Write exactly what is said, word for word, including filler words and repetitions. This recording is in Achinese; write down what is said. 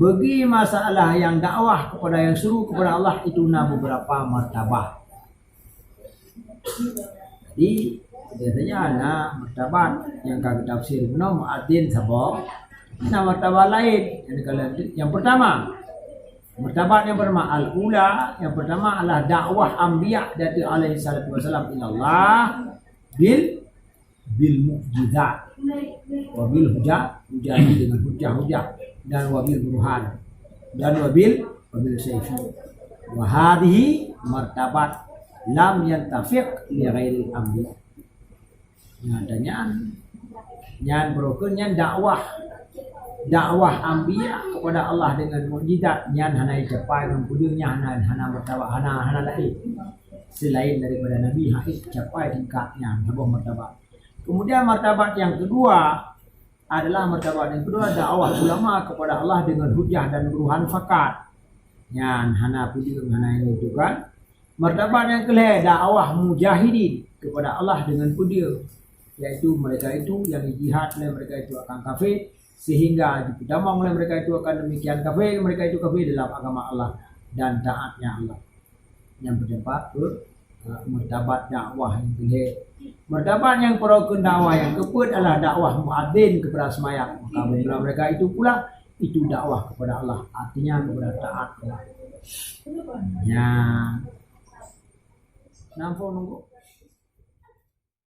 Bagi masalah nyang dakwah kepada, nyang seru kepada Allah, itu na beberapa martabat. Jadi, biasanya na martabat nyang ka geutafsir bunoe muadzin saboh, na martabat laén. Nyang ka-, nyang pertama, martabat nyang pertama, al-ula, nyang pertama adalah dakwah anbiya dari alaihi salatu wasalam ilallah bil, bil mukjizat, wa bil hujah, hujah dengan hujah-hujah, dan wa bil burhan, dan wa bil, wa bil sayfi. Wa hadhihi martabat lam yantafiq li ghairil anbiya. Nah, dan nyan, nyan beurukon nyan dakwah, dakwah anbiya kepada Allah dengan mukjizat, nyan hana jicapai ngon peudeueng, nyan hana, hana martabat, hana, hana laén. Selain daripada Nabi, hana jicapai tingkat nyan, saboh martabat. Kemudian martabat yang kedua adalah martabat yang kedua, dakwah ulama kepada Allah dengan hujah dan burhan fakat. Nyan hana peudeueng, hana ini itu kan. Martabat yang kelhèe, dakwah mujahidin kepada Allah dengan peudeueng, yaitu mereka itu yang dijihad oleh mereka itu akan kafir, sehingga dipeutamong oleh mereka itu akan demikian kafir, mereka itu kafir dalam agama Allah dan taatnya Allah. Nyang peuteumpat tu, ha, martabat dakwah nyang keulhèe. Martabat nyang peurukeun dakwah nyang keupeuet adalah dakwah muadzin kepada seumayang. Maka bila mereka itu pula, itu dakwah kepada Allah, artinya kepada taat Allah. Ya. Nampak nunggu?